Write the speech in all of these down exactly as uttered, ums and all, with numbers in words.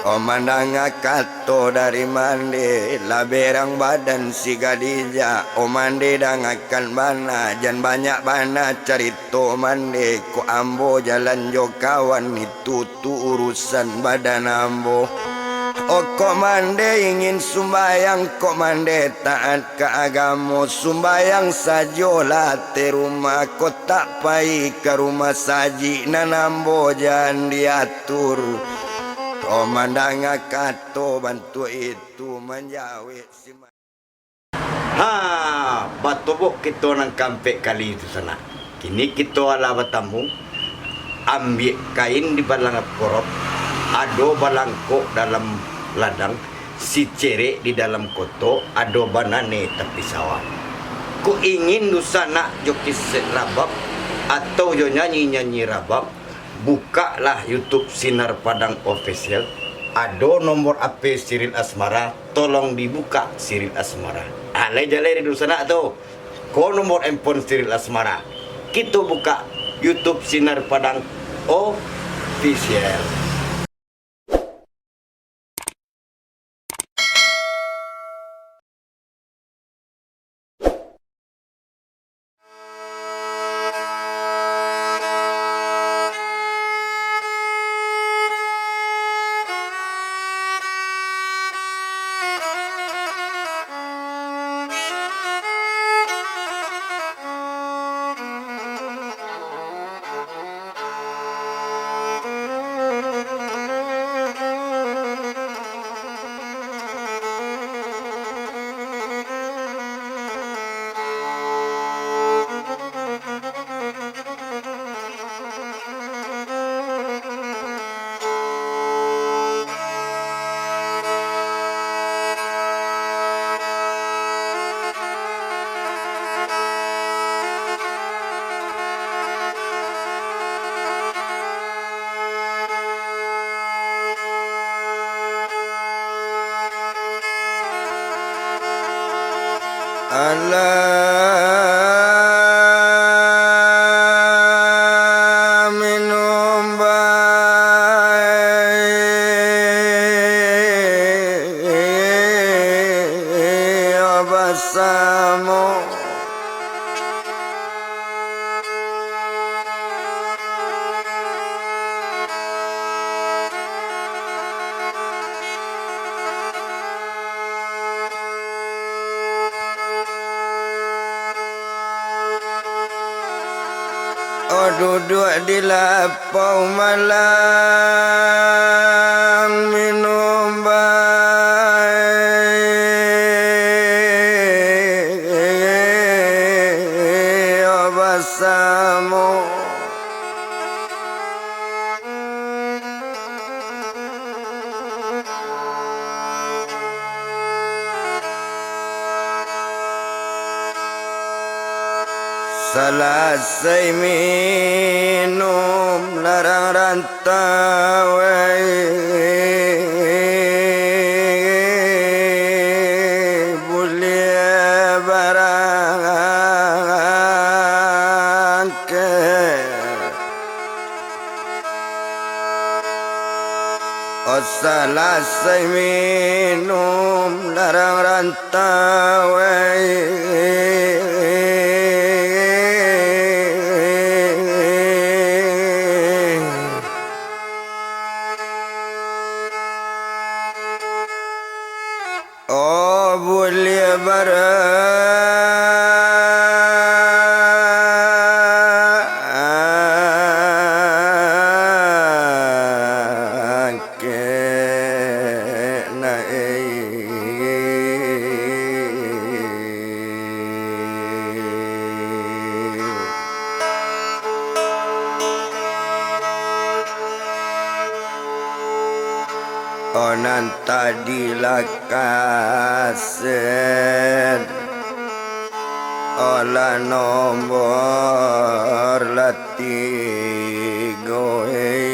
Oh mandanga kato dari mande, lah berang badan si Khadijah. Oh mande dangakan bana, jan banyak bana carito mande, kok ambo jalan jo kawan itu tu urusan badan ambo. Oh kok mande ingin sumbayang, kok mande taat ka agamo, sumbayang sajolah ateh rumah, kok tak pai ka rumah sajik, nan ambo jan diatur. Oh mandanga kato bantuak itu, manjawek si ma- Ha, batobok kito nan kaampek kali tu sanak. Kini kito alah batamu, ambiak kain di balang korok, ado balangkok dalam ladang, sicerek di dalam kotok, ado banane tapi sawah. Kok ingin dunsanak jo kesek rabab, atau jo nyanyi-nyanyi rabab, bukaklah YouTube Sinar Padang Official, ado nomor H P Siril Asmara, tolong dibukak Siril Asmara. Alai jaleh di dunsanak tu, ko nomor handphone Siril Asmara. Kito bukak YouTube Sinar Padang Official. Alah minum bae basamo. Oh, duduak di lapau malam, minum bae basamo. Salasai minum larang rantau, buliah barangkek. Oh, salasai minum larang rantau, oh, buliah barangkek nak. Oh, nan tadi lah kaset, oh, lah nombor lah tigo, eh.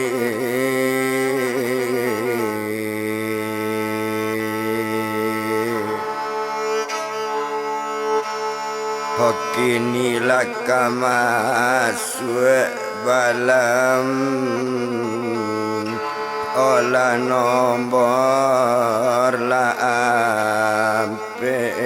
Ho kini lah ka masuak balam. Olah nombor lah ampek.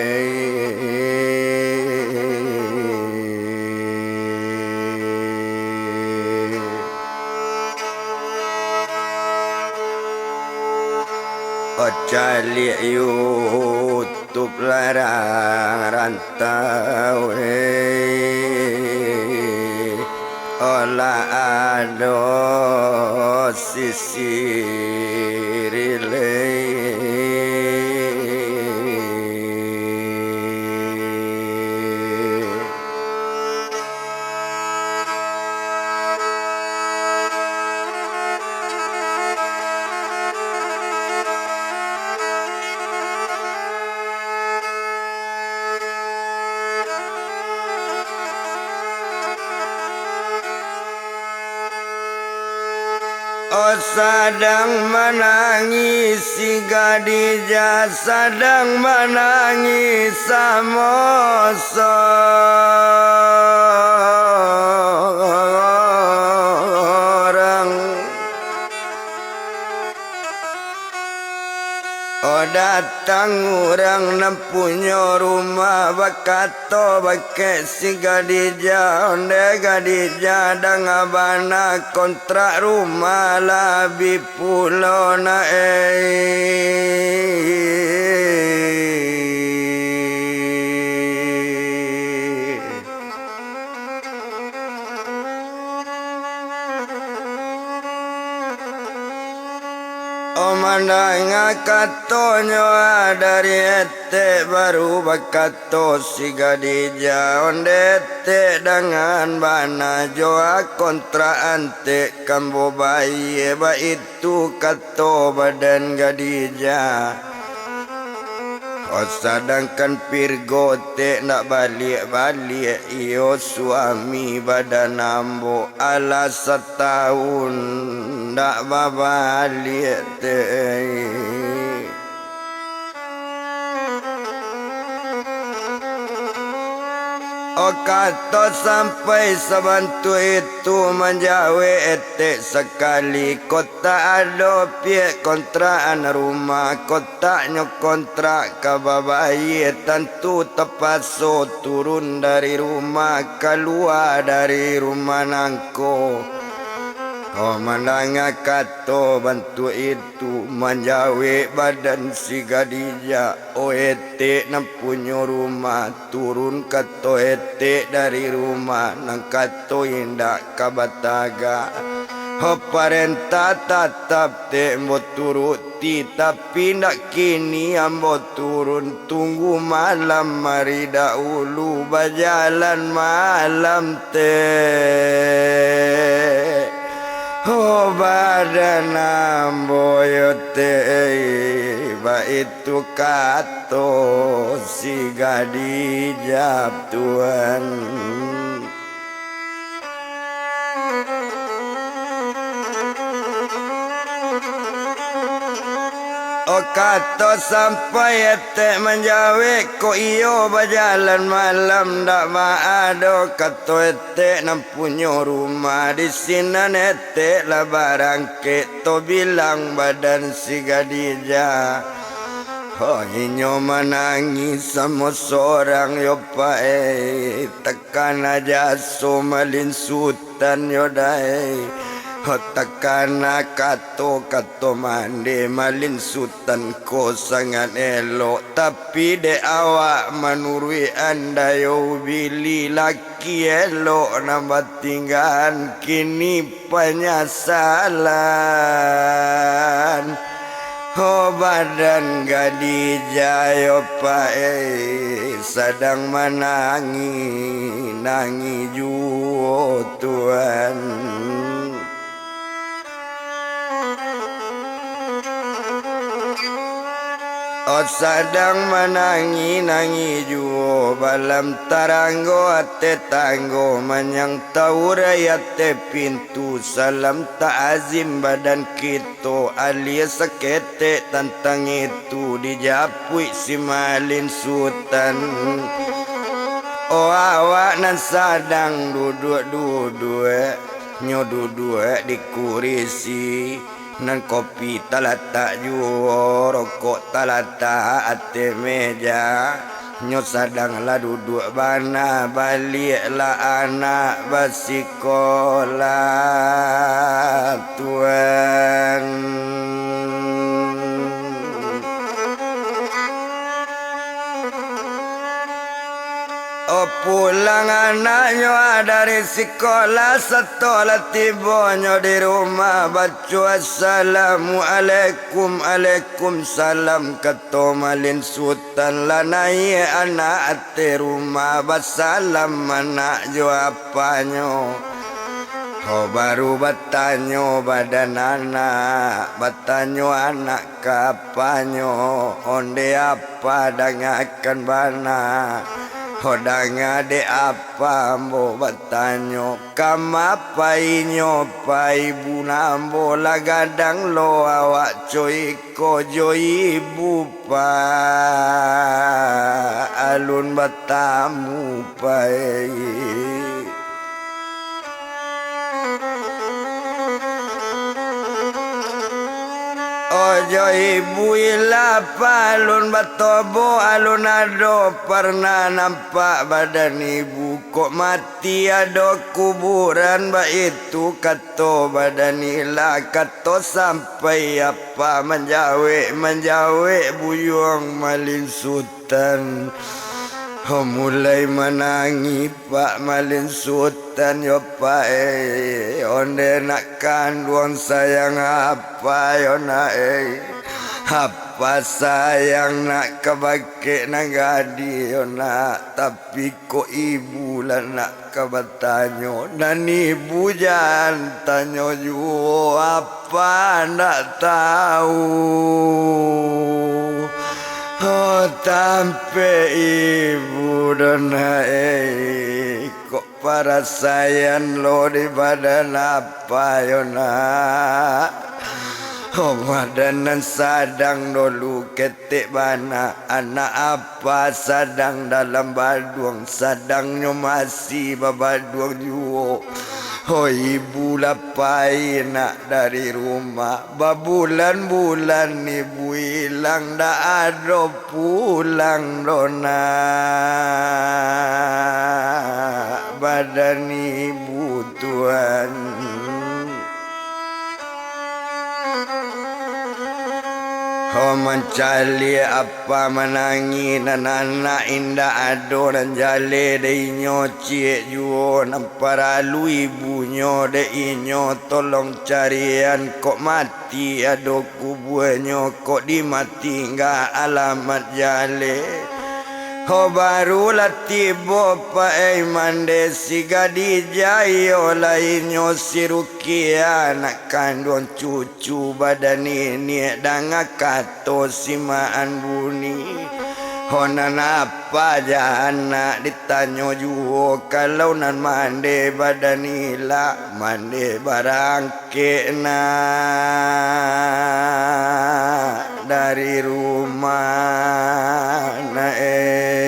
Ocaliak YouTube larang rantau, eh. Olah ado sisi rilek. Oh, sadang manangih si Khadijah, sadang manangih samo sorang. Oh, datang urang nan punyo rumah, bakato bakeh si Khadijah, "Ondeh Khadijah, danga bana kontrak rumah lah abih pulo nak, eh." Oh, mandanga katonyo, ah, dari etek baru bakato si Khadijah, "Ondeh etek, dangan bana jo, ah, kontrak etek kan ambo bayia, baitu tu kato badan Khadijah. Oh, sadangkan Pirgo tek ndak baliak-baliak, iyo suami badan ambo, alah satahun ndak babaliak tek." Oh, kato sampai sabantuak itu, manjawek etek sakali, "Kok tak ado piak kontrakan rumah, kok tak nyo kontrak ka babayia, tantu tapaso turun dari rumah, kalua dari rumah nangko." Oh, mandanga kato bantuak itu, manjawek badan si Khadijah, "Oh, etek nan punyo rumah, turun kato etek dari rumah, nan kato indak ka batagak. Oh, parentah tatap tek ambo turuti, tapi indak kini ambo turun, tunggu malam ari dahulu, bajalan malam tek." Oh, badan ambo yo tek, baitu kato si Khadijah, Tuan. Oh, kato sampai etek manjawek, "Kok iyo bajalan malam, ndak baa doh," kato etek nan punyo rumah, "di sinan etek lah barangkek," tabilang badan si Khadijah. Oh, inyo manangih samo sorang yo, Pak, eh. Takana jaso Malin Sutan yo, Dai. Oh, takana kato-kato mandeh Malin Sutan ko sangaik elok, tapi dek awak manuruik andai, oh, bili laki elok nan batinggaan, kini panyasalan. Oh, badan Khadijah yo, Pak, eh, sadang manangih, nangih juo, Tuan. Oh, sadang manangih, nangih juo, balam taranggo ateh tanggo, manyang taurai ateh pintu, salam ta'azim badan kito, alah saketek tantang itu dijapuik si Malin Sutan. Oh, awak nan sadang duduak-duduak, nyo duduak di kurisi, Nan kopi talatak juo, rokok talatak ateh meja. Nyo sadang lah duduak bana, baliaklah anak basikolah, Tuan. Oh, pulang anaknyo dari sikolah, sato lah tibonyo di rumah, baco, "Assalamualaikum." "Alaikumsalam," kato Malin Sutan. Lah naiak anak ateh rumah, basalam anak jo apanyo. Ho, baru batanyo badan anak, batanyo anak ka apanyo, "Onde apa, dangakan bana." "Ho, danga dek apa ambo batanyo, kama painyo pa ibu nan ambo, lah gadang lo awak co iko jo ibu, Pak, alun batamu, Pak." "Ojo ibu ilah, Pak, alun batobo, alun ado parnah nampak badan ibu. Kok mati ado kuburan baitu," kato badan ilah, kato sampai apa manjawek-manjawek buyuang Malin Sutan. Ho, mulai manangih Pak Malin Sutan yo, Pak, eh. "Onde nak kanduang sayang apa yo, Nak, eh? Apa sayang nak ka bakeh nan gadih yo, Nak? Tapi kok ibu lah nak ka batanyo, nan ibu jan tanyo juo, apa ndak tahu." Oh, tampek ibu doh, Nak, eh. Kok parasaian lo di badan apa yo, Nak? Oh, badan nan sadang dulu ketek bana, anak apa sadang dalam baduang, sadangnyo masih babaduang juo. Oh, ibu lah pai nak dari rumah, babulan-bulan ibu ilang, ndak ado pulang doh, Nak, badan ibu, Tuan. Ho, mancaliak apa manangih nan anak, indak ado nan jaleh dek inyo, ciek juo nan paralu ibunyo dek inyo, tolong carian, kok mati ado kubuanyo, kok di Matingga alamat jaleh. Ho, barulah tibo Pak ai mande si Gadijah, iyo lah inyo si Rukiah, anak kanduang cucu badan niniak, danga kato si Maan Buni. Ho, nan apa jan nak ditanyo juo, kalau nan mande badan ilang, mande barang kek nak dari rumah, Nak, eh.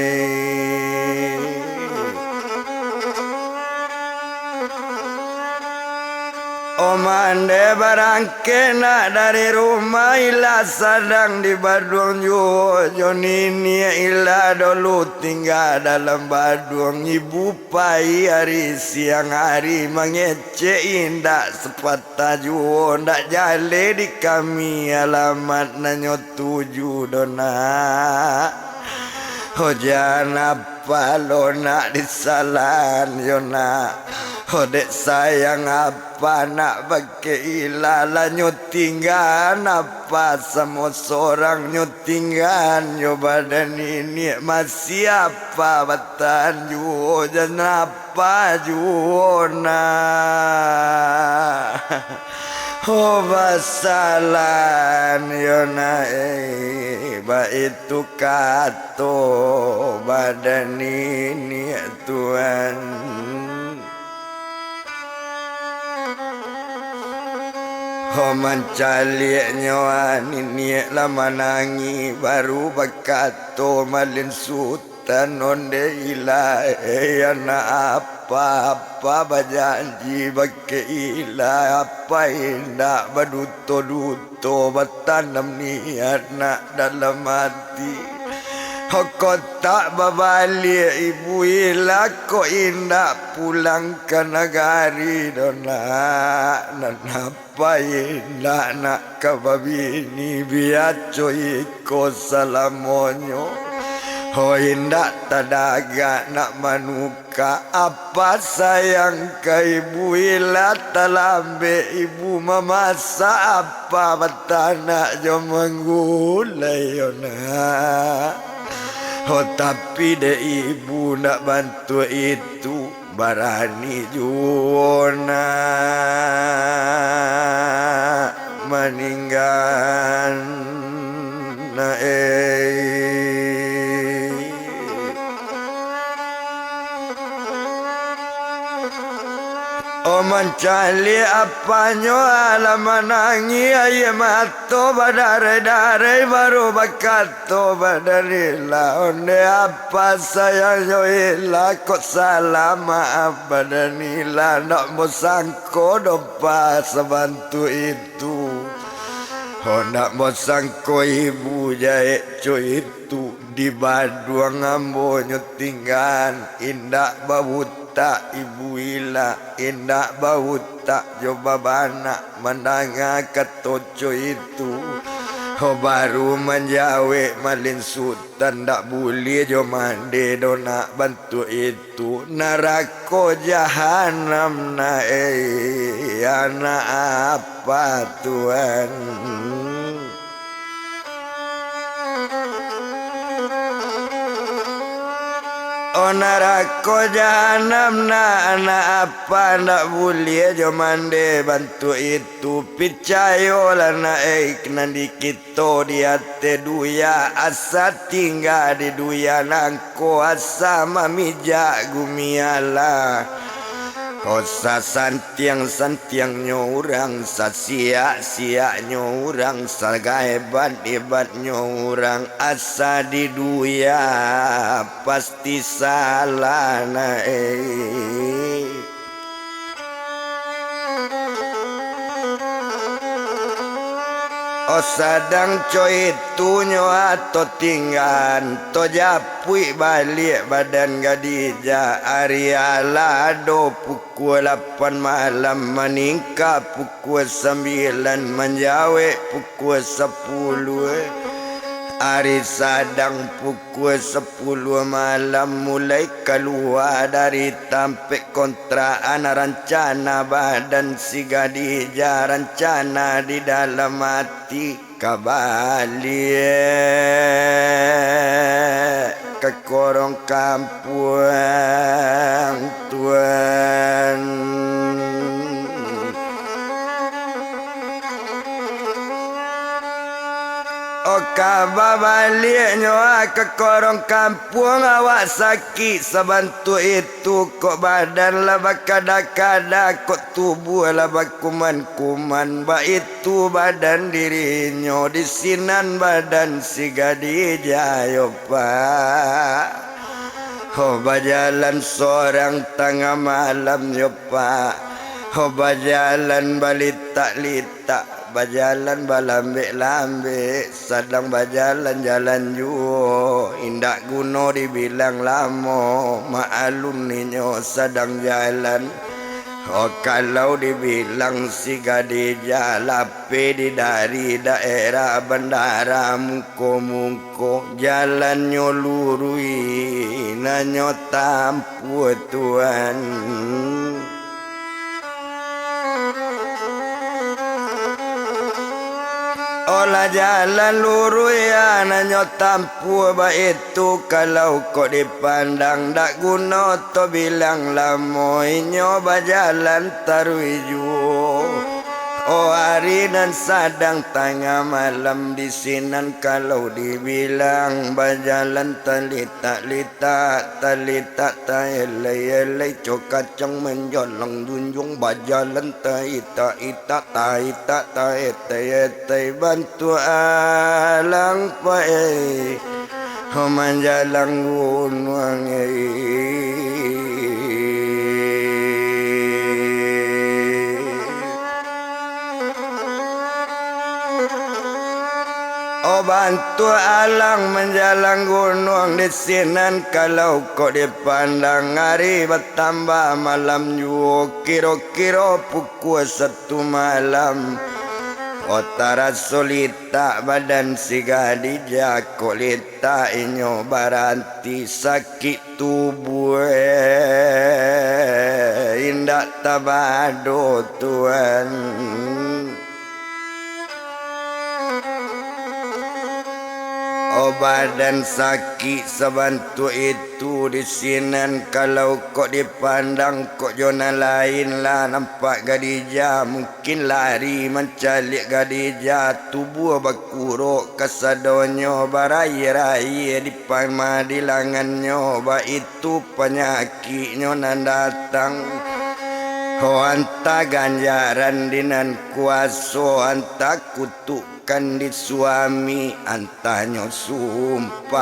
Oh, mande barang kek nak dari rumah, ilah sadang di baduang juo jo niniak, ilah dulu tingga dalam baduang, ibu pai ari siang ari mangecek, indak sapatah juo, ndak jaleh di kami alamat nan nyo tuju doh, Nak. Ho, jan apa lo nak disalahan yo, Nak. Ho, dek sayang apa nak bakeh ilah, lah nyo tinggaan apa samo sorang, nyo tinggaan nyo badan niniak, masih apa batahan juo, jan apa juo, Nak. Oh, basalahan yo, Nak, eh, baitu kato badan niniak, Tuan. Ho, mancaliak nyo, ah, niniak lah manangih, baru bakato Malin Sutan, "Onde ilah, eh, anak apa Apa-apa bajanji bakeh Ila, apa indak baduto-duto batanam niat nak dalam ati. Kok tak babaliak ibu Ila, kok indak pulang ka nagari doh nak, nan apa indak nak ka babini, bia co iko salamonyo. Ho indak tadagak nak manuka, apa sayang ka ibu Ila, talambek ibu mamasak, apa batanak jo manggulai yo nak. Ho tapi dek ibu nak bantuak itu, barani juo nak maninggan, nak, eh. Oh, mancaliak apanyo, alah manangih, aia mato badarai-darai, baru bakat Tobat dek Ila, ondeh apa sayangnyo Ila, kok salah maaf badan Ila, ndak mo sangko doh pa sabantuak itu. Ho ndak mo sangko ibu jahek co itu, di baduang ambo nyo tinggaan, indak bautak ibu Ila, indak bautak jo babanak mandanga kato co itu. Ho baru manjawek malin Sutan, ndak buliah jo mande doh nak bantuak itu. Narako jahanam nak, eh, anak apa tuan? Oh narako jahanam nak, anak apa ndak buliah jo mande bantuak itu. Picayolah nak, eh, nan di kito di ateh duya, asa tingga di duya nangko, asa mamijak gumi alah. Ho sasantiang-santiangnyo urang, sasiak-siaknyo urang, sahebat-hebatnyo urang, asa di duya pasti salah nak, eh. Oh sadang co itu nyo ato tinggaan, tojapuik baliak badan Khadijah. Ari alah ado pukua lapan malam, maningka pukua sambilan, manjawek pukua sapuluah. Ari sadang pukua sapuluah malam, mulai kalua dari tampek kontrakan, rancana badan si Khadijah, rancana di dalam ati ka baliak ka korong kampuang tuan. Oh ka babaliaknyo ka korong kampuang, awak sakik sabantuak itu, kok badan lah bakada-kada, kok tubuah lah bakuman-kuman, baitu badan dirinyo, di sinan badan si Khadijah yo pak. Ho bajalan sorang tangah malam yo pak. Ho bajalan balitak-litak, bajalan balambek-lambek, sadang bajalan-jalan juo, indak guno dibilang lamo, maklum inyo sadang jalan. Oh kalau dibilang si Khadijah, lapeh di dari daerah bandara muko-muko, jalannyo luruih, nan nyo tampuah tuan. Olah jalan luruih, nan nyo tampuah baitu, kalau kok dipandang, dak guno to bilang lamo, inyo bajalan taruih juo. Oh ari nan sadang tangah malam, di sinan kalau dibilang, bajalan talitak-litak, talitak taelai-elai, co kacang manjalang junjuang, bajalan taitak-itak, taitak taetai-etai, bantuak alang pae, ho manjalang gunuang, eh. Bantuak alang manjalang gunuang di sinan, kalau kok dipandang ari batambah malam juo, kiro-kiro pukua satu malam. Oh, taraso litak badan si Khadijah, kok litak inyo baranti, sakik tubuah indak tabado, Tuan. Oh, badan sakik sabantuak itu di sinan, kalau kok dipandang kok jo nan lain lah nampak Khadijah, mungkin lari mancaliak Khadijah, tubuah bakurok kasadonyo, baraia-raia di pama di langannyo, baitu panyakiknyo nan datang. Ho, antah ganjaran di nan kuaso, antah kutukan di suami, antah nyo sumpah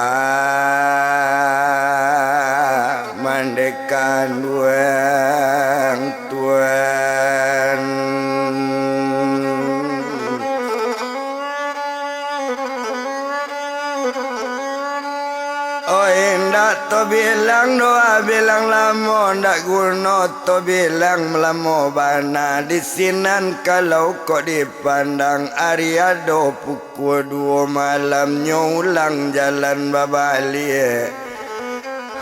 mandeh kanduang, Tuan. Oh, indak tabilang doh, bilang lamo, ndak guno tabilang, lamo bana di sinan, kalau kok dipandang ari ado pukua duo malamnyo ulang jalan babaliak.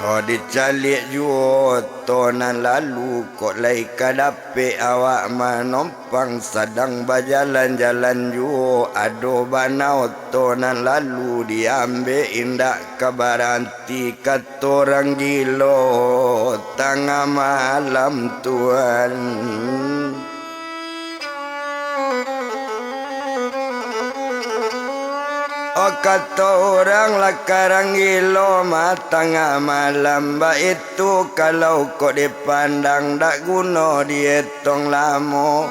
Ho, dicaliak juo oto nan lalu, kok lai ka dapek awak manom- pang sadang bajalan-jalan juo, ado bana oto nan lalu diambek, indak ka baranti, kato urang gilo, tangah malam, Tuan. Oh, kato urang lah karang gilo mah tangah malam, baitu kalau kok dipandang dak guno dietong lamo.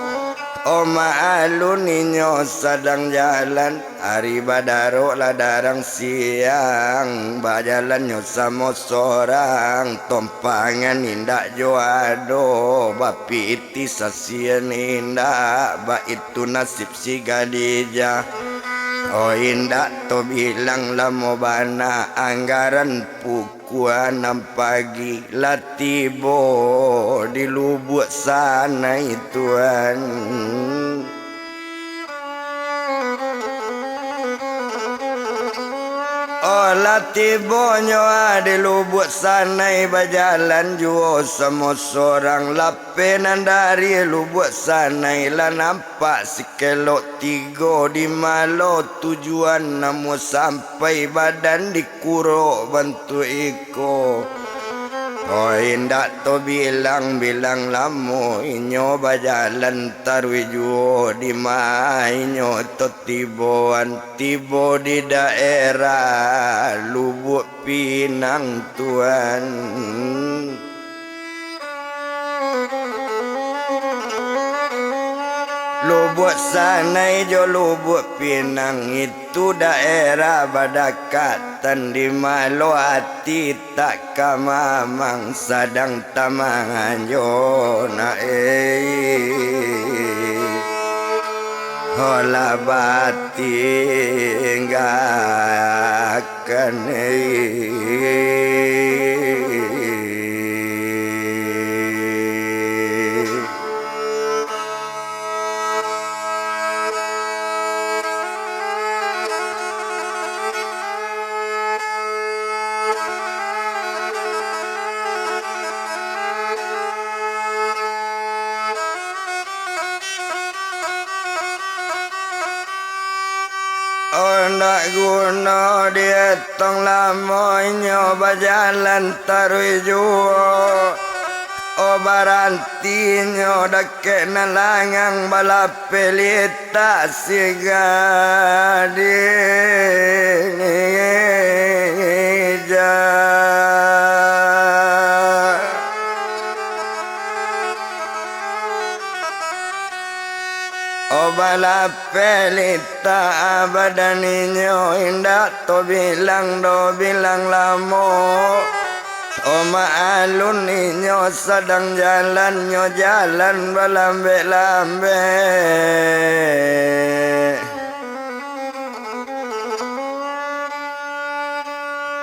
Oh, maalun inyo sadang jalan, ari badarok lah darang siang, bajalannyo samo sorang, tompangan indak jo ado, bapitih sasian indak, baitu nasib si Khadijah. Oh, indak tabilang lamo bana, anggaran pukua anam pagi lah tibo di Lubuak Sanai, Tuan. Oh, lah tibonyo ah di Lubuak Sanai, bajalan juo samo sorang, lapeh nan dari Lubuak Sanai lah nampak sikelok tigo, di malo tujuan namuah sampai, badan dikurok bantuak iko. Oh, indak tabilang-bilang lamo inyo bajalan taruih juo, di ma inyo tatiboan, tibo di daerah Lubuak Pinang, Tuan. Lubuak Sanai jo Lubuak Pinang itu daerah badakatan, di malo ati tak ka mamang, sadang tamanganjo nak, eh. Holah batinggakan, eh. Oh, ndak guno dietong lamo inyo bajalan taruih juo. Oh, barantinyo dakek nan langang, balapeh litak si Khadijah. Oh, balapeh litak badan inyo, indak tabilang doh bilang lamo. Oh, maalun inyo sadang jalan, nyo jalan balambek-lambek.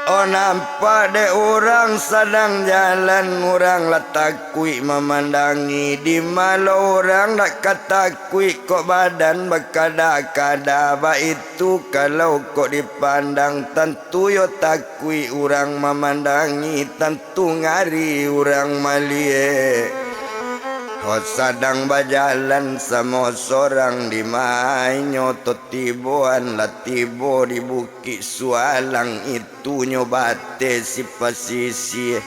Oh, nampak dek urang sadang jalan, urang lah takuik mamandangi. Di ma lo urang dak ka takuik, kok badan bakada-kada. Baitu kalau kok dipandang, tantu yo takuik urang mamandangi, tantu ngari urang maliek. Ho sadang bajalan samo sorang, di ma inyo to tiboan, lah tibo di Bukik Sualang itu. Nyo bateh si pasisia.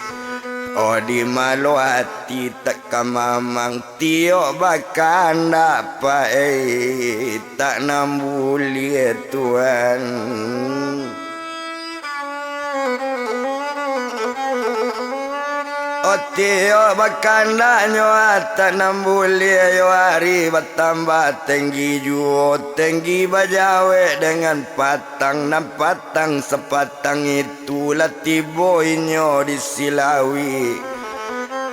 Oh, di ma lo ati tak ka mamang, tiok bakandak paeh tak nan buliah, Tuan. Oh, tiok bakandaknyo, ah, tak nan buliah yo, ari batambah tenggi juo, tenggi bajawek dengan patang, nan patang sapatang itu. Itulah tibo inyo di Silawi.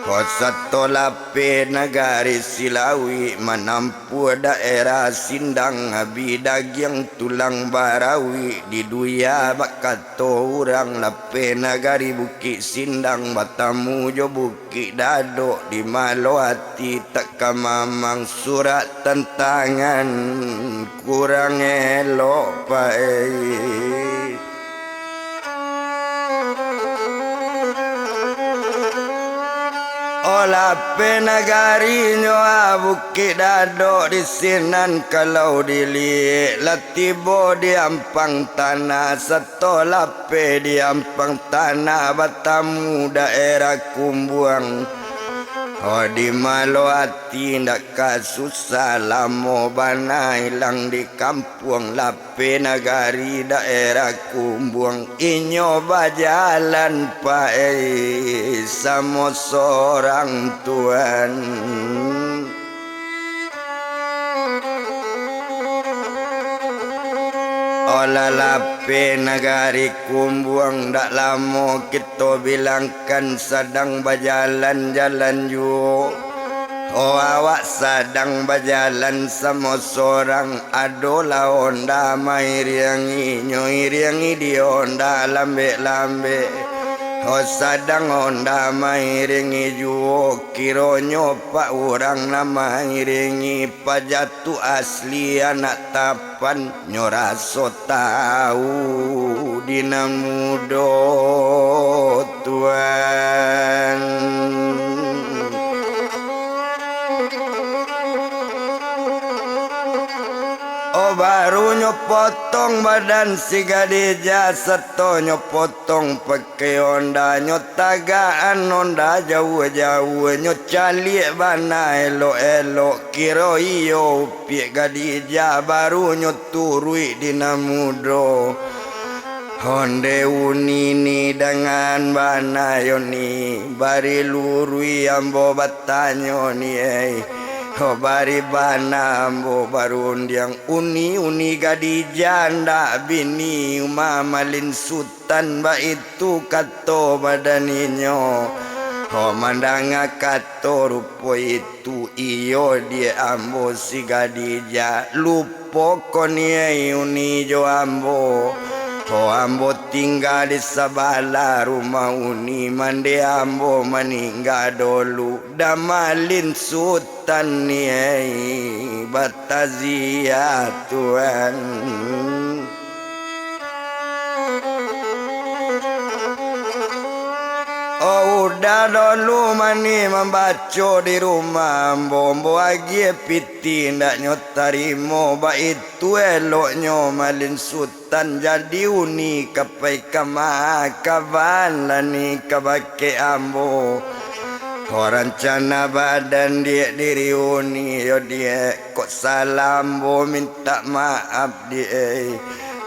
Ho sato lapeh nagari Silawi, manampuah daerah Sindang, abih dagiang tulang barawi. Di duya bakato urang, lapeh nagari Bukik Sindang, batamu jo Bukik Dadok. Di ma lo ati tak ka mamang, surak tantangan kurang elok paeh. Oh, lapeh nagarinyo, ah, Bukik Dadok, di sinan kalau diliek, lah tibo di ampang tanah. Sato lapeh di ampang tanah, batamu daerah Kumbuang. Oh, di ma lo ati ndak ka susah, lamo bana ilang di kampuang, lapeh nagari daerah Kumbuang. Inyo bajalan paeh samo sorang, Tuan. Olah lapeh nagari Kumbuang, dak lamo kito bilangkan sadang bajalan-jalan juo. Oh, awak sadang bajalan samo sorang, adolah onda mairiangi, nyo iriangi di onda lambek-lambek. Oh, sadang onda mairingi juo, kironyo pak urang nan mairingi, paja tu asli anak Tapan, nyo raso tau di nan mudo, Tuan. Oh, baru nyo potong badan si Gadijah, sato nyo potong pakai onda, nyo tagaan onda jauah-jauah, nyo caliak bana elok-elok, kiro iyo upiak Gadijah, baru nyo turuik di nan mudo. Onde uni ni dangan bana yo ni, bari luruih ambo batanyo ni, ei. Ho, bari bana ambo barundiang, uni-uni Gadijah ndak bini Uma Malin Sutan, baitu kato badan inyo. Ho, mandanga kato rupo itu, iyo diak ambo si Gadijah, lupo ko ni, ei, uni jo ambo. Ho, ambo tingga di sabalah rumah uni, mande ambo maningga dolu. Damalin Sutan ni, ei, bataziah, Tuan. Oh, udah dolu mani mambaco di rumah ambo, ambo agiah pitih, ndak nyo tarimo, baitu eloknyo Malin Sutan. Tan jadi uni ka pai ka ma, kaban lah ni ka bakeh ambo. Ho, rancana badan diak diri uni yo diak, kok salah ambo mintak maaf diak, ei.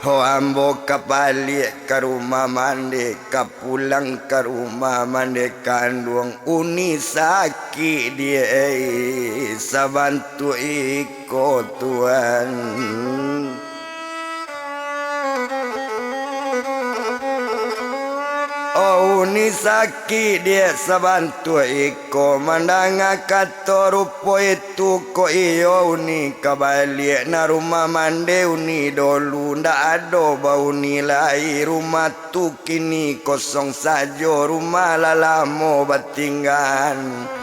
Ho, ambo ka baliak ka rumah mande, ka pulang ka rumah mande kanduang, uni sakik diak, ei, sabantuak iko, Tuan. Oh, Uni sakik diak sabantuak iko, mandanga kato rupo itu, kok iyo Uni ka baliak, nan rumah mande Uni dolu, ndak ado ba Uni lai, rumah tu kini kosong sajo, rumah lah lamo batinggaan.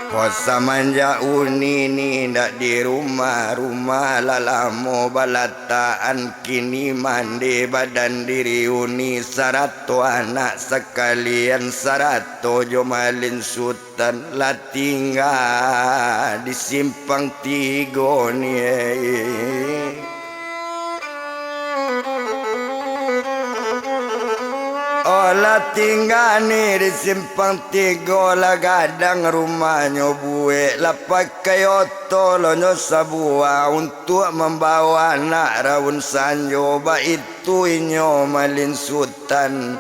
Ho, samanjak Uni ni indak di rumah, rumah lah lamo balatakan, kini mande badan diri Uni sarato anak sakalian, sarato jo Malin Sutan lah tingga di Simpang Tigo ni. Oh, lah tingga ni di Simpang Tigo, lah gadang rumahnyo buek, lah pakai oto lo nyo sabuah untuak mambawo anak raun sanjo, baitu inyo Malin Sutan.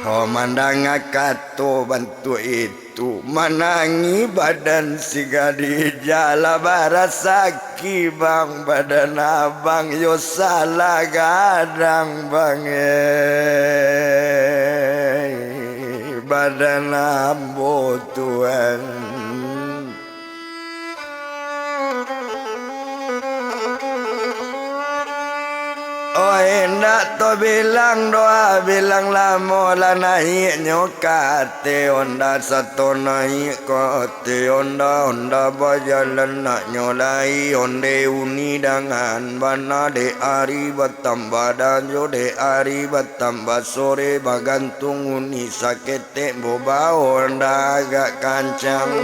Ho, mandanga kato bantuak itu, tu, manangih badan si gadih, jalah barasaki bang, badan abang yo salah gadang bang, eh, badan ambo tuan. Oh, indak tabilang doh, bilang lamo lah naiaknyo ka ateh onda, sato naiak ka ateh onda, onda bajalan naknyo lai, onde Uni dangan bana, dek ari batambah danjo, dek ari batambah sore, bagantung Uni saketek. Tek bobawo ndak agak kancang.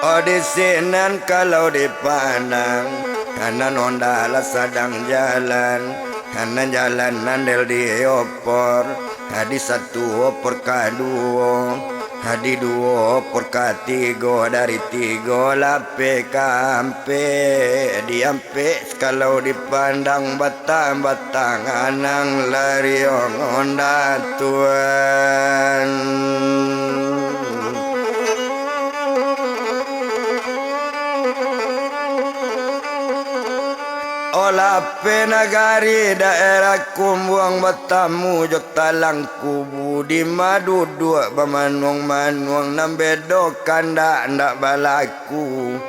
Oh, di sinan kalau dipandang, nan onda lah sadang jalan, nan jalan nan del diopor, di satu opor kaduo, di duo opor katigo, dari tigo lapeh ka ampek, di ampek kalau dipandang batang-batang anang lariong onda tuan. Oh, lapeh nagari daerah Kumbuang batamu jo Talang Kubu, di ma duduak bamanuang-manuang, nan bedo kandak ndak balaku.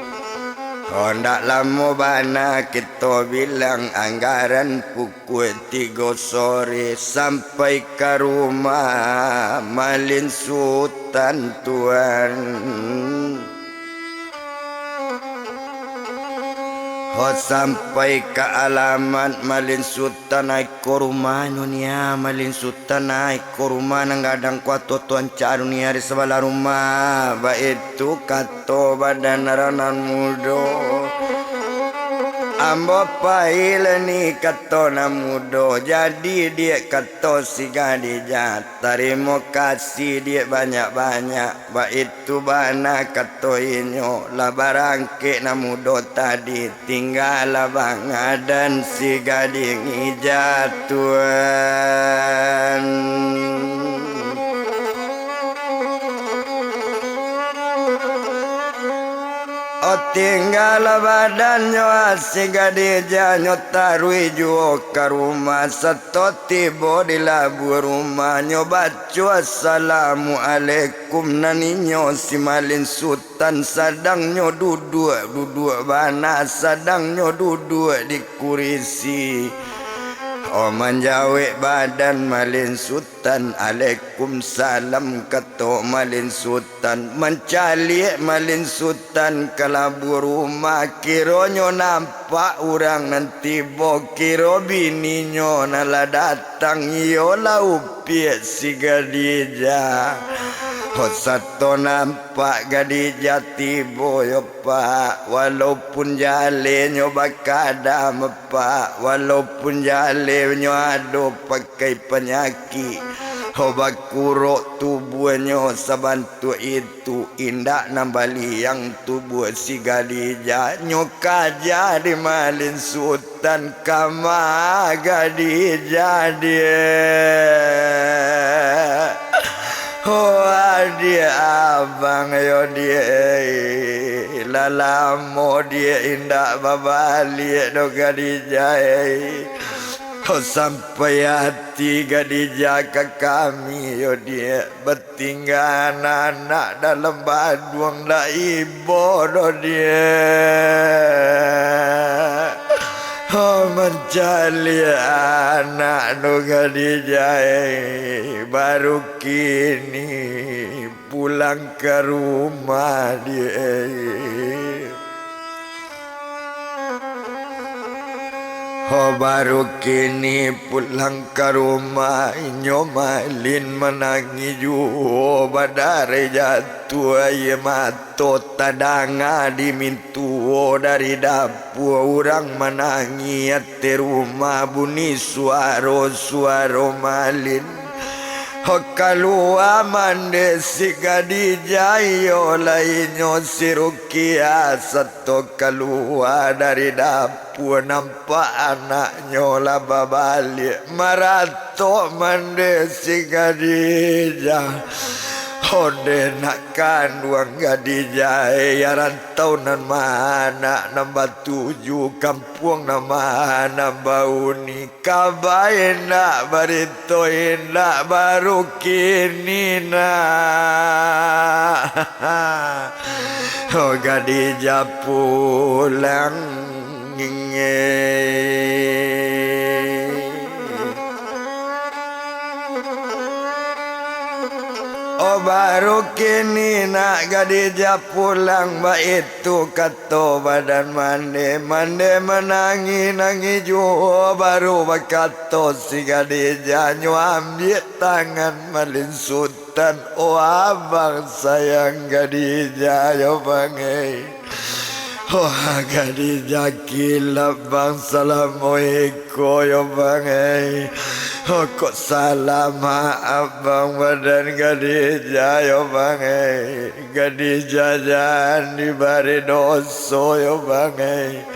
Ondak lamo bana kito bilang, anggaran pukua tigo sore sampai ka rumah Malin Sutan tuan. Ho, sampai ka alamat Malin Sutan, ai ko rumahnyo nia, Malin Sutan, ai ko rumah nan gadang kuato tu ancak dunia di sabalah rumah, baitu kato badan nan mudo. Ambo pai lah ni, kato nan mudo, jadi diak, kato si Gadijah, tarimo kasih diak banyak-banyak, baitu bana kato inyo, lah barangkek nan mudo tadi. Tinggalah bangadan si Gadijah tuan. Oh, tinggalah badannyo si Gadijah, nyo taruih juo ka rumah, sato tibo di labuah rumah, nyo baco assalamualaikum nan inyo si Malin Sutan. Tan sadang nyo duduak, duduak bana sadang nyo duduak di kurisi. Oh, manjawek badan Malin Sutan, "Alaikumsalam," kato Malin Sutan. Mancaliak Malin Sutan ka labuah rumah, kironyo nampak urang nan tibo, kiro bininyo nan lah datang, iyolah upiak si Gadijah. Ho, sato nampak Gadijah tibo yo, Pak, walaupun jalenyo bakadam, Pak, walaupun jalenyo ado pakai panyakik, ho, bakurok tubuahnyo sabantuak itu, indak nan baliang tubuah si Gadijah, nyo kaja di Malin Sutan. Tan kama Gadijah, diak. Oh, adiak abang yo, diak, eh. Lah lamo diak indak babaliak doh, Gadijah, eh. Ho sampai ati Khadijah ka kami, yo Diak, batinggaan anak dalam baduang dak ibo doh, Diak. Ho mancaliak anak tu Khadijah, eh, baru kini pulang ka rumah, Diak. Ho, baru kini pulang ka rumah, inyo malin manangih juo, badareh jatuah aia mato, tadanga di mintuo dari dapua, urang manangih ateh rumah, bunyi suaro-suaro malin. Ho, kalua mande si Khadijah, iyo lai inyo si Rukiah, sato kalua dari dapua, nampak anaknyo lah babaliak, maratok mande si Khadijah. Onde nak kanduang Khadijah, eh, ya rantau nan ma anak nan batuju, kampuang nan ma anak bauni. Kaba indak, barito indak, baru kini nak. Oh, Khadijah pulang. Oh, baru kini nak Khadijah pulang, baitu kato badan mande. Mande manangih-nangih juo, baru bakato si Khadijah, nyo ambiak tangan malin Sutan. Oh, abang sayang Khadijah, yo bang, eh. Oh, Khadijah kilap bang, salamo iko, yo bang, eh. Oh, kok salah maaf bang, badan Khadijah, yo bang, eh. Khadijah jan dibari doso, yo bang, eh.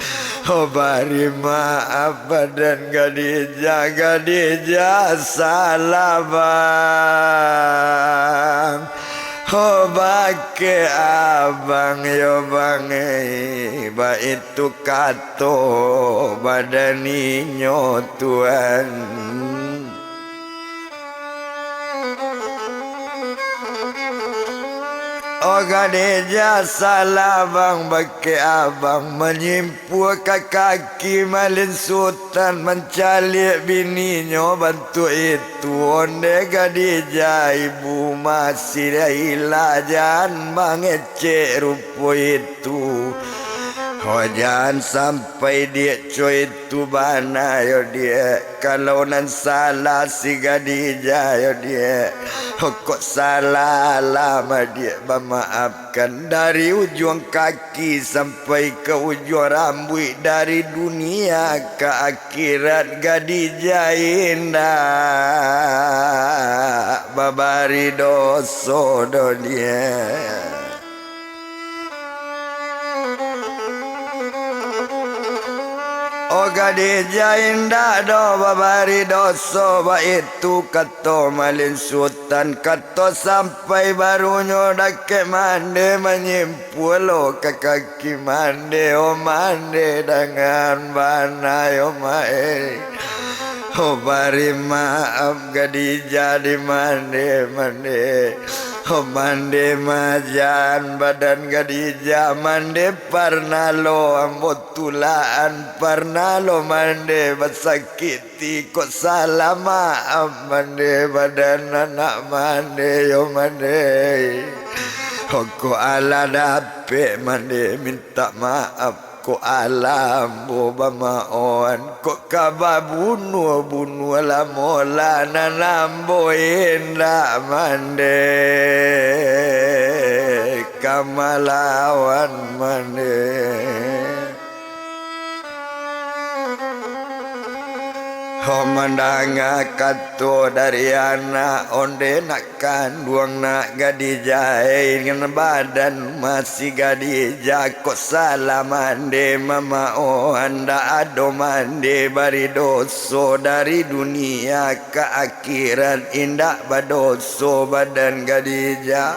Oh, bari maaf badan Khadijah, Khadijah salah bang. Oh, bakeh abang, yo bang, eh. Baitu kato badan inyo tuan. Oh, Khadijah salah bang, bakeh abang, manyimpua ka kaki malin Sutan, mancaliak bininyo bantuak itu. Onde Khadijah ibu masih ilah, jan mangecek rupo itu. Oh, jan sampai Diak, co itu bana yo Diak. Kalau nan salah si Khadijah yo Diak, kok salah alah mah Diak bamaafkan. Dari ujuang kaki sampai ka ujuang rambuik, dari dunia ka akhirat, Khadijah indak babari doso doh Diak. Oh, Khadijah indak doh babari doso, baitu kato malin Sutan. Kato sampai barunyo dakek mande, manyimpua lo ka kaki mande. Oh, mande dangan bana yo mak, eh. Oh, bari maaf Khadijah di mande, mande. Oh, mande majan badan Khadijah, mande parnah lo ambo tulakan, parnah lo mande basakik ati, kok salah maaf mande badan anak mande yo mande. Oh, kok alah dapek mande mintak maaf, kok alah ambo bamaohan, kok ka babunuah-bunuah lamo lah, nan ambo indak mande ka malawan mande. Ho mandanga kato dari anak, onde nak kanduang nak gadijah, eh, dengan badan masih gadijah, kok salah mande mamaoh, andak ado mande bari doso dari dunia ka akhirat, indak badoso badan gadijah.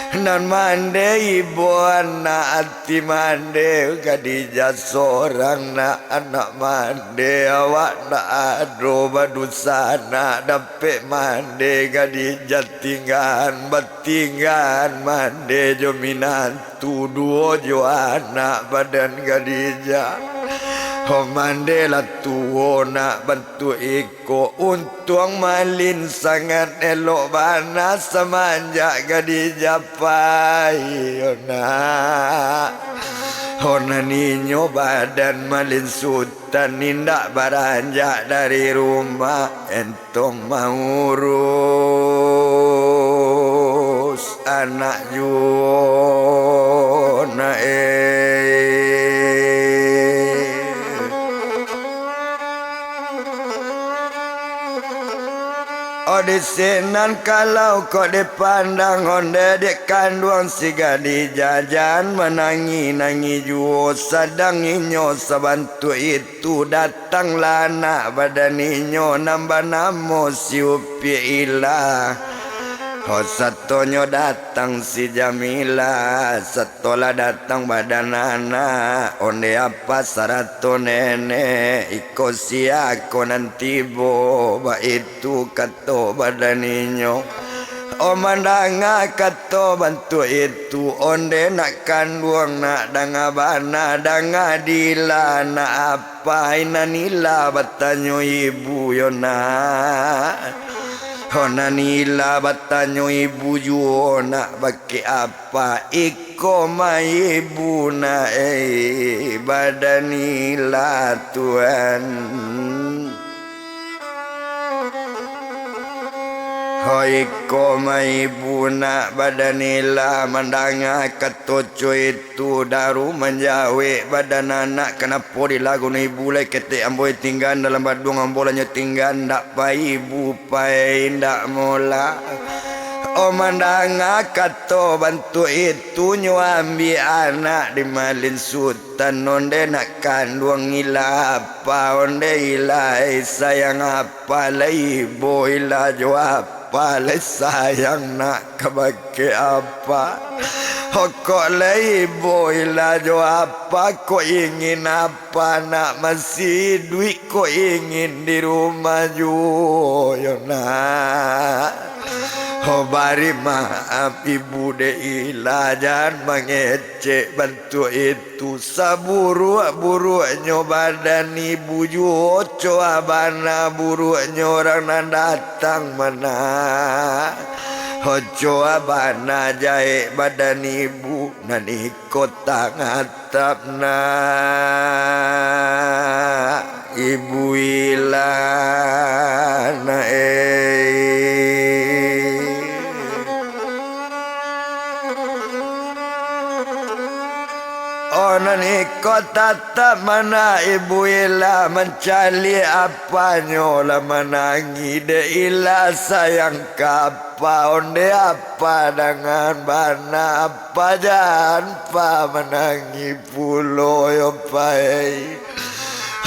Nan mande ibo anak, ati mande Khadijah sorang nak, anak mande awak ndak ado badusa nak, dapek mande Khadijah tinggaan, batinggaan mande jo minantu duo jo anak badan Khadijah. Ho mande lah tuo nak bantuak iko, untuang malin sangat elok bana samanjak Khadijah pai, yo nak. Ho nan inyo badan malin sutan indak baranjak dari rumah, entong maurus anak juo nak, eh. Oh, di sinan kalau kok dipandang onde dek kanduang si Khadijah, jan manangih-nangih juo, sadang inyo sabantuak itu, datanglah anak badan inyo nan banamo si Upiak Ilah. Ho, satonyo datang si Jamilah, satolah datang badan anak, onde apa sarato nenek, iko sia ko nan tibo, baitu kato badan inyo. Oh, mandanga kato bantuak itu, onde nak kanduang nak danga bana, danga dila nak apa, inan ila batanyo ibu yo nak. Oh, nan ila batanyo ibu juo nak, bakeh apa iko mah ibu nak, eh, badan ila tuan. Ho iko mah ibu nak, badan ila mandanga kato co itu, daru manjawek badan anak, kanapo dilagun ibu lai ketek ambo tinggaan dalam baduang ambo lanyo tinggaan, ndak pai ibu pai indak mola. Oh, mandanga kato bantuak itu, nyo ambiak anak di malin sutan, onde nak kanduang ila apa, onde ila, eh, sayang apa, lai ibo ila jo apa, lai sayang nak kabake apa. Ho kok lai ibo ila jo apa, kok ingin apa, nak masih iduik kok ingin di rumah juo yo nak. Ho, bari maaf ibu dek ila, jan mangecek bantuak itu. Saburuak-buruaknyo badan ibu juo, coa bana buruaknyo urang nan datang mana. Ho, coa bana jahek badan ibu, nan iko tangah Tatap nak ibu ila nak, eh. Oh, nan iko tatap mana ibu ila mancaliak apanyo lah manangih dek ila sayang ka apa, onde apa dangan bana apa jan pa manangih pulo yo pai.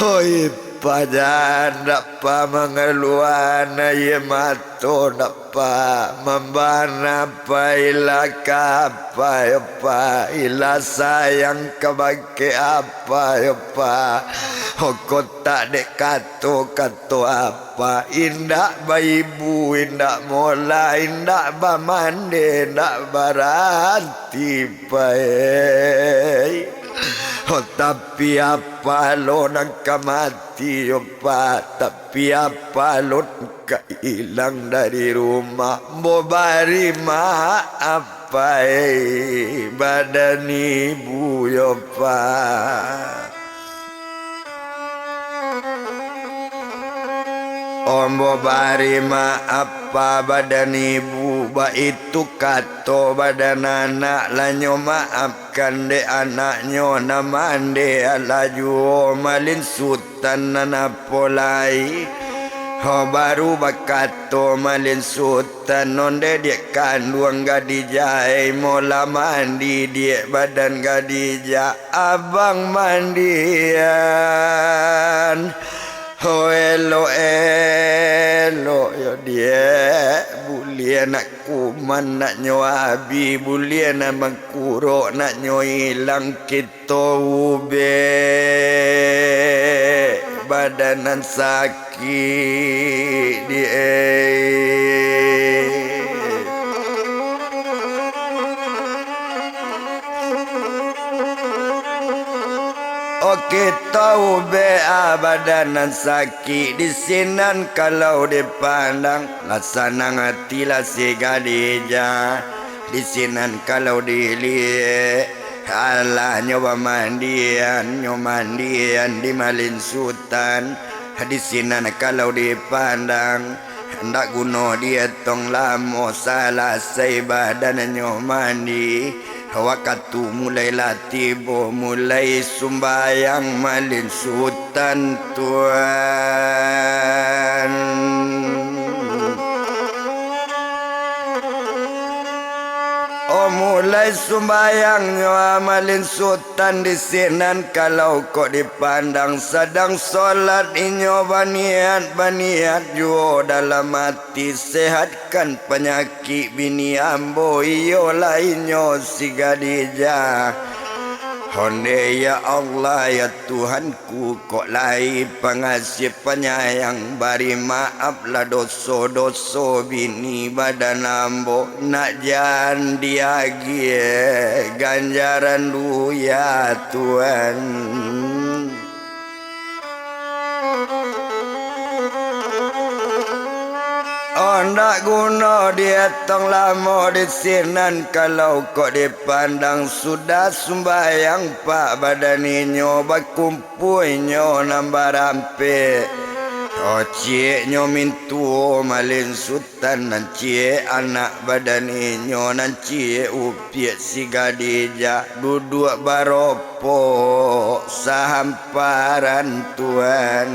Hoi, pa jan dak pa mangaluan aia mato, dak pa mambana pa ila ka apa yo pa, ila sayang kabake apa yo pa. Ho, kok tak dek kato-kato apa, indak baibu, indak mola, indak bamande, indak baranti pai. Oh, tapi apa lo nan ka mati yo pa, tapi apa lo nan ka ilang dari rumah, ambo bari maaf pai badan ibu yo pa. Ambo bari maaf pa badan ibu, baitu kato badan anak, lah nyo maafkan dek anaknyo, nan mande alah juo malin sutan nan apo lai. Ho, baru bakato malin sutan, onde diak kanduang gadijah, ai mola mandidiak badan gadijah. Abang mandian, ho, elok-elok yo diak, buli Iyo nak kuman, nak nyo abih, buliah nan mangkurok, nak nyo ilang kito ubek badan nan sakik di e. Oke, tau be a badan nan sakik, di sinan kalau dipandang, lah sanang ati lah si Khadijah. Di sinan kalau diliek, alah nyo bamandian, nyo mandian di Malin Sutan. Di sinan kalau dipandang, ndak guno dietong lamo, salasai badannyo mandi, wakatu mulailah tibo, mulai sumbayang Malin Sutan tuan. Oh, mulai sumbayangnyo Malin Sutan di sinan, kalau kok dipandang sadang solat inyo baniat, baniat juo dalam ati, sehatkan panyakik bini ambo, iyo lah inyo si Khadijah. Onde ya Allah, ya Tuhan ku, kok lai pangasih panyayang, bari maaflah doso-doso bini badan ambo, nak jan diagiah ganjaran lu ya Tuhan. Oh, ndak guno dietong lamo di sinan, kalau kok dipandang sudah sumbayang pak badan inyo bakumpul. Punyo nan barampek. Oh, cieknyo mintuo Malin Sutan, nan ciek anak badan inyo, nan ciek upiak si Khadijah, duduak baropok sahamparan tuan.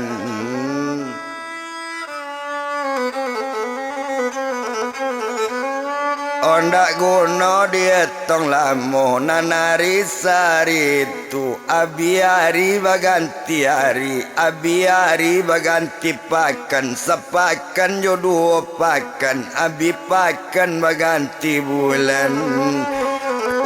Ondak guno dietong lamo, nan ari sari tu, abih ari baganti ari, abih ari baganti pakan, sapakan jo duo pakan, abih pakan baganti bulan.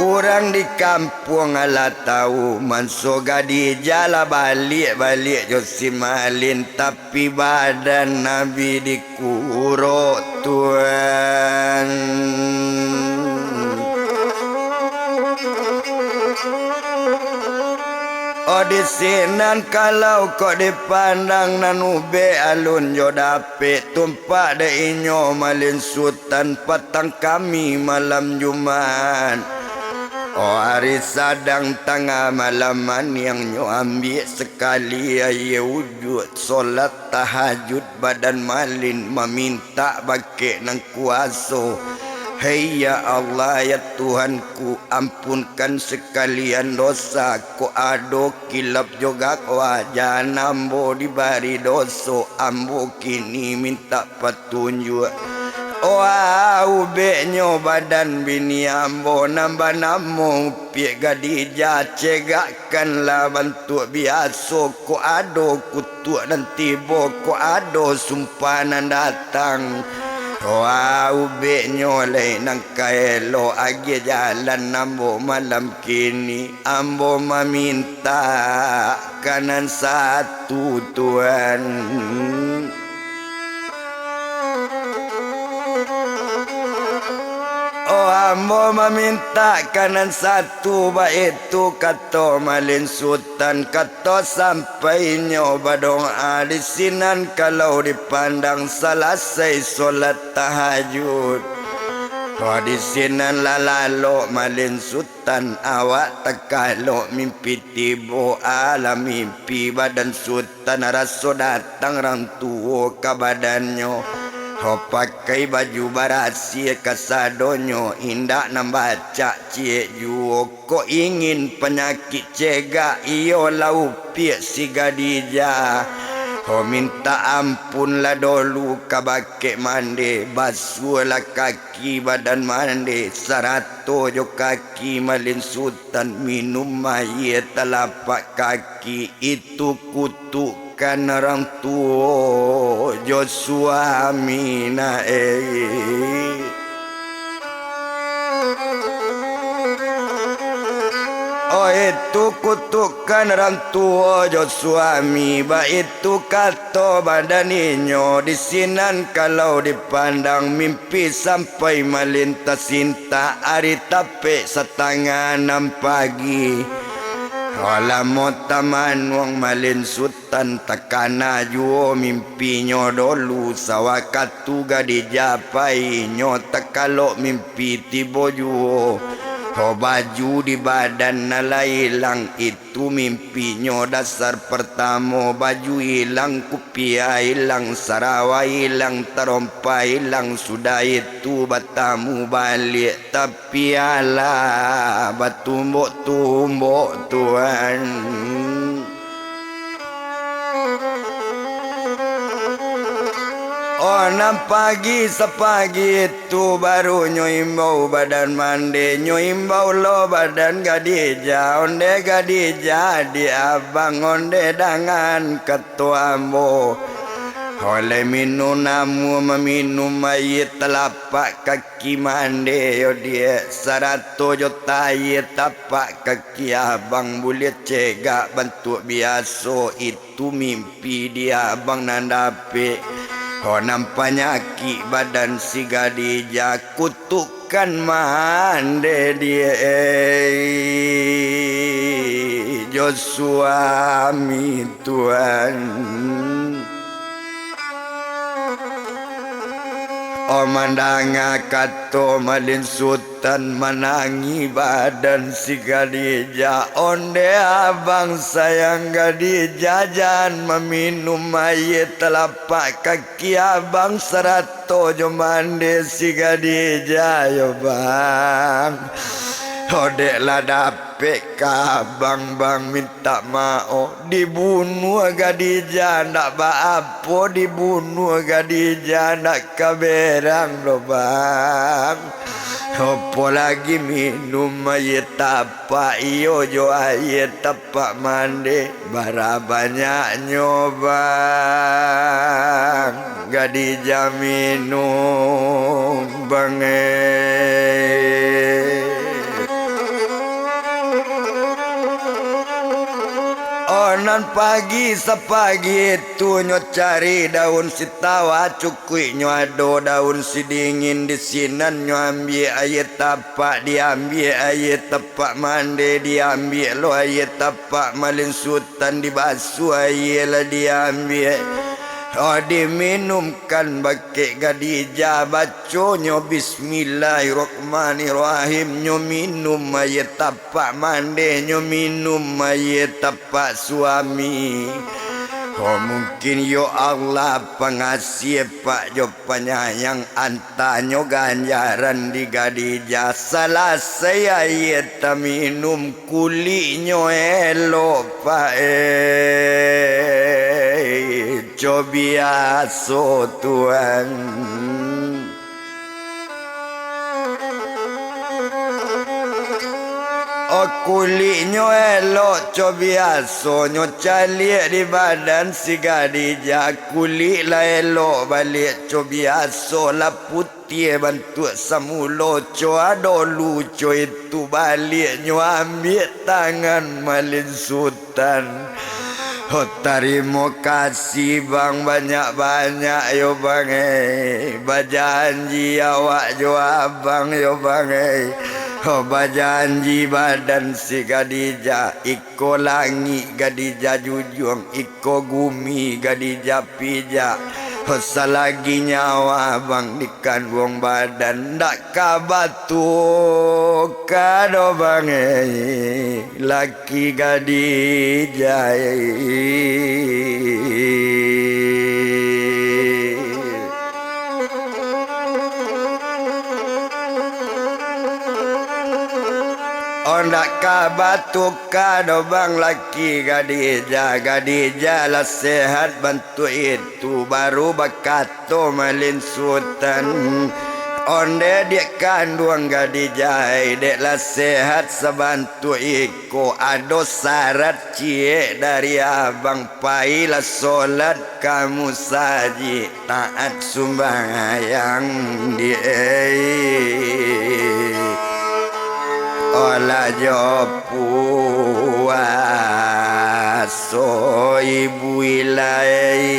Urang di kampuang alah tau, manso Khadijah lah baliak-baliak jo si Malin, tapi badan Nabi di kurok tuan. Oh, di sinan kalau kok dipandang nan ubek alun jo dapek, tumpak dek inyo Malin Sutan patang kami malam Jumat. Oh, ari sadang tangah malam maniang nyo ambiak sakali aia ujuak solat tahajud badan Malin mamintak bakek nan kuaso. Hei ya Allah, ya Tuhanku, ampunkan sakalian dosa, kok ado kilap jo gak wajan ambo dibari doso, ambo kini mintak patunjuak. Oh, ubeknyo badan bini ambo nan banamo Piak Khadijah, cegakkanlah bantuak biaso, kok ado kutuak nan tibo, kok ado sumpah nan datang. Wah, ubeknyo lai nan ka elok, agiah jalan ambo malam kini, ambo mamintak ka nan satu, Tuan. Oh, ambo mamintak ka nan satu, baitu kato Malin Sutan, kato sampainyo badoa di sinan kalau dipandang salasai solat tahajud. Oh, di sinan lah lalok Malin Sutan. Tan awak takalok mimpi tibo, alah mimpi badan Sutan raso datang rang tuo ka badannyo. Ho pakai baju barasiah kasadonyo, indak nan bacak ciek juo, kok ingin panyakik cegak, iyo lah upiak si Khadijah. Ho mintak ampun lah dolu ka bakek mande, basuahlah kaki badan mande, sarato jo kaki Malin Sutan, minum aia talapak kaki, itu kutuk Kan urang tuo jo suami na, eh. Oh, itu kutukan urang tuo jo suami, baitu kato badan inyo, di sinan kalau dipandang mimpi sampai malintas intak ari tapek satangah anam pagi. Alamo tamanuang malin sut Tan takana juo mimpinyo dolu, sawakatu Gadijah pai, nyo takalok mimpi tibo juo. Ho baju di badan nan lah ilang, itu mimpinyo dasar partamo, baju ilang, kupia ilang, sarawa ilang, tarompa ilang, sudah itu batamu baliak, tapi alah batumbok-tumbok, Tuan. Oh, nan pagi sapagi tu baru nyo imbau badan mande, nyo imbau lo badan Gadijah, onde Gadijah, di abang onde dangan kato ambo. Oleh minun namuah maminum aia talapak kaki mande yo diak, sarato jo taia tapak kaki abang buliah cegak bantuak biaso, itu mimpi di abang nan dapek. Ho nan panyakik badan si Gadijah, kutukan mande diak, eh, jo suami. Tuan. Oh, mandanga kato malin Sutan, manangih badan si Gadijah. Onde abang sayang Gadijah, jan maminum aia talapak kaki abang sarato jo mande si Gadijah yo, Bang. Odek lah dapek ka abang, Bang, mintak maoh. Dibunuah Gadijah ndak baapo, dibunuah Gadijah ndak ka berang doh, Bang. Apo lagi minum aia tapak iyo jo aia tapak mande, bara banyaknyo, Bang. Gadijah minum, Bang, eh. Oh, nan pagi sapagi tu nyo cari daun sitawa, cukuiknyo ado daun sidingin, di sinan nyo ambiak aia tapak, diambiak aia tapak mande, diambiak lo aia tapak malin Sutan, dibasuah aia lah diambiak. Oh, diminumkan bakeh Gadijah, baconyo Bismillahirrahmanirrahim, nyo minum aia tapak mande, nyo minum aia tapak suami. Oh, mungkin yo Allah pangasih, Pak, jo panyayang, antanyo ganjaran di Gadijah. Salasai aia taminum, kuliknyo elok, Pak, eh, co biaso, Tuan. Oh, kuliknyo elok co biaso, nyo caliak di badan si Gadijah, kulik lah elok baliak co biaso, lah putiah bantuak samulo, co ado luco itu baliak, nyo ambiak tangan malin Sutan. Oh, tarimo kasih, Bang, banyak-banyak yo, Bang, eh. Bajanji awak jo abang yo, Bang, eh. Oh, bajanji badan si Gadijah, iko langik Gadijah jujuang, iko gumi Gadijah pijak. Oh, salagi nyawa abang di kanduang badan, ndak ka batuka doh, Bang, eh, laki Gadijah, eh. Oh, ndak ka batuka doh, Bang, laki Gadijah. Gadijah lah sehat bantuak itu, baru bakato malin Sutan, Onde dek kanduang gadijai, dek lah sehat sabantuak iko, ado sarat ciek dari abang, pailah solat ka musajik, taat sumbayang di, olah jo puaso ibu ilai.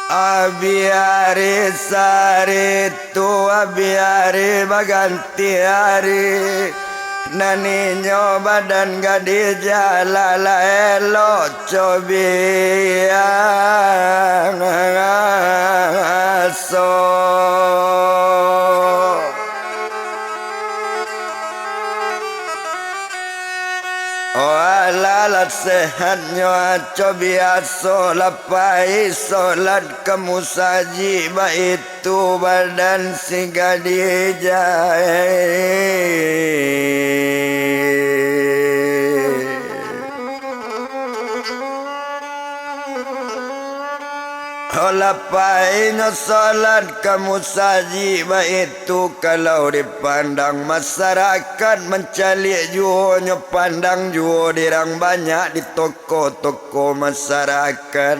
Abi ari saritu, abi ari baganti ari, nan inyo badan gadijah lah elok cobiaso. Oh, alah lah sehatnyo aco biaso, lah pai solat ka musajik, baitu badan si gadijah. Lah painyo solat ka musajik, baitu kalau dipandang masarakat mancaliak juo, nyo pandang juo dirang banyak di toko-toko masarakat.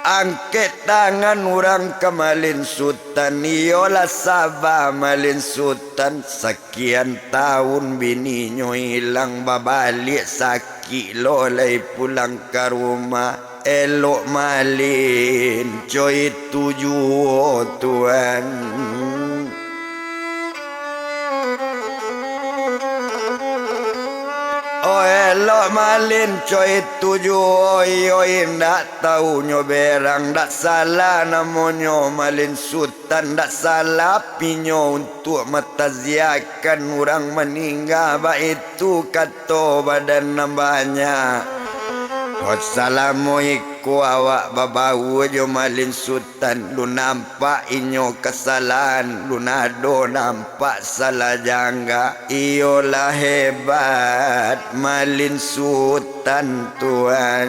Angkek tangan urang ka Malin Sutan, iyolah saba Malin Sutan, sakian taun bininyo ilang, babaliak sakik lo lai pulang ka rumah. Elok malin co itu juo, Tuan. Oh, elok malin co itu juo, iyo indak taunyo berang, dak salah namonyo Malin Sutan, dak salah pinyo untuak mataziakan urang maningga, baitu kato badan nan banyak. Kok salamo iko awak babaua jo Malin Sutan, lu nampak inyo kasalahan, lu nado nampak salah jangga. Iyolah hebat Malin Sutan, Tuan.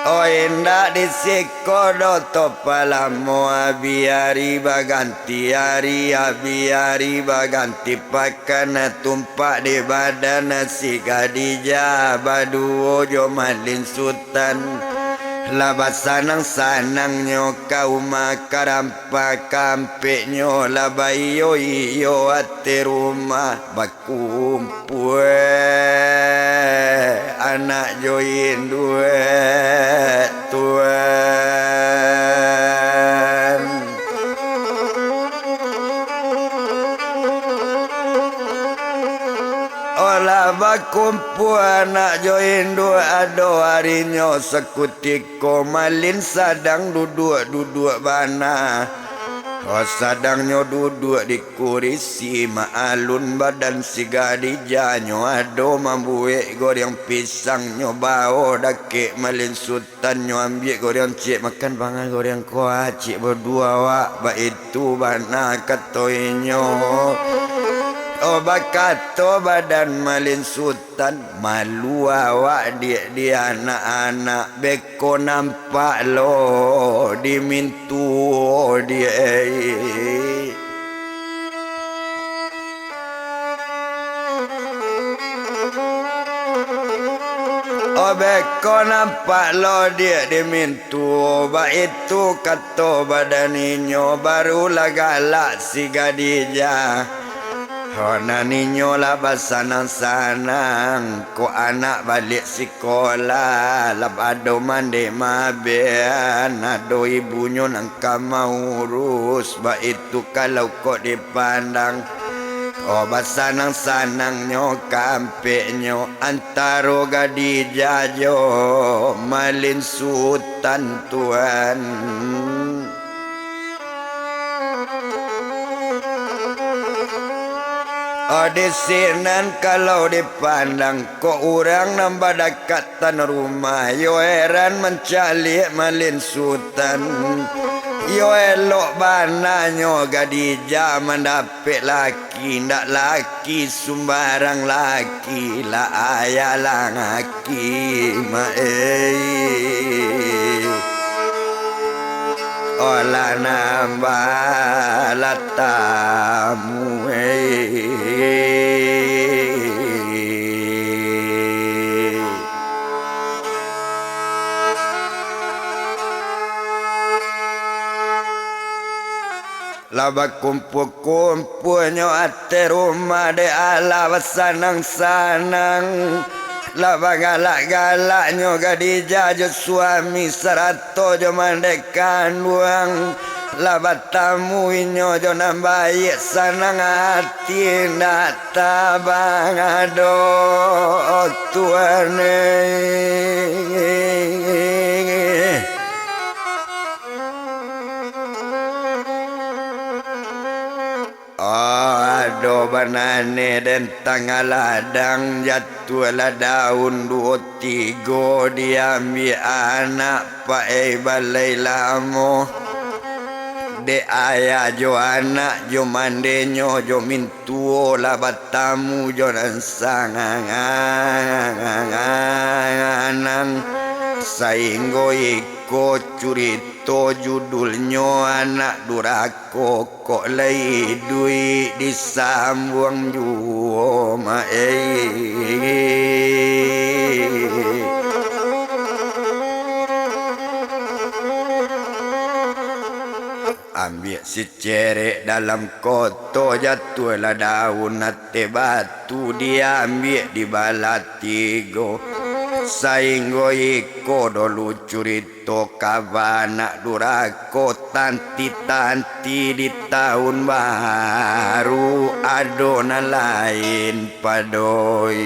Oh, indak di siko doh, to palamo abi ari baganti ari, abi ari baganti pakan, tumpak di badan si gadijah baduo jo Malin Sutan. Lah basanang-sanangnyo ka umah karampa, ka ampeknyo lah baiyo-iyo ati rumah. Kumpua anak jo induak, Tuan. Olah bakumpua anak jo induak, ado arinyo sakutiko Malin sadang duduak-duduak bana. Oh, sadangnyo duduak di kurisi, maalun badan si gadijah, nyo ado mambuek goreng pisang, nyo bao dakek Malin Sutan, nyo ambiak goreng, "Ciek, makan pangan goreng ko, ah, ciek baduo awak." Baitu bana kato inyo. Oh, bakato badan Malin Sutan, "Malu awak diak di anak-anak, beko nampak lo di mintuo diak." Oh, beko nampak lo diak di mintuo, baitu kato badan inyo, barulah galak si gadijah. Oh, nan inyo lah basanang-sanang, kok anak baliak sikolah, lah ado mandeh maben, ado ibunyo nan ka maurus, baitu kalau kok dipandang. Oh, basanang-sanangnyo ka ampeknyo, antaro gadijah jo Malin Sutan, Tuan. Oh, di sinan kalau dipandang, kok urang nan badakatan rumah, yo heran mancaliak malin sutan. Yo elok bananyo Gadijah mandapek laki, ndak laki sumbarang laki, lah ayah lah aki, mak ei. Olah nambah lah tamu, ei. Lah bakumpua-kumpuanyo ateh rumah, dek alah basanang-sanang. Lah bagalak-galaknyo Gadijah jo suami sarato jo mandeh kanduang. Lah batamu inyo jo nan baiak, sanang ati ndak tabang ado tuan, eh. Oh, ado bananeh den tangah ladang, jatuahlah daun duo tigo, diambiak anak pakai balai lamo. Dek ayah jo anak jo mandenyo jo mintuo lah batamu jo nan sanang, sainggo iko curito judulnyo Anak Durako. Kok lai iduik disambuang juo, mak ei. Ambiak sicerek dalam koto, jatuahlah daun ateh batu, diambiak dibalah tigo. Sainggo iko dulu curito. Toka bana durako, tanti-tanti di taun baru, ado nan lain padoi.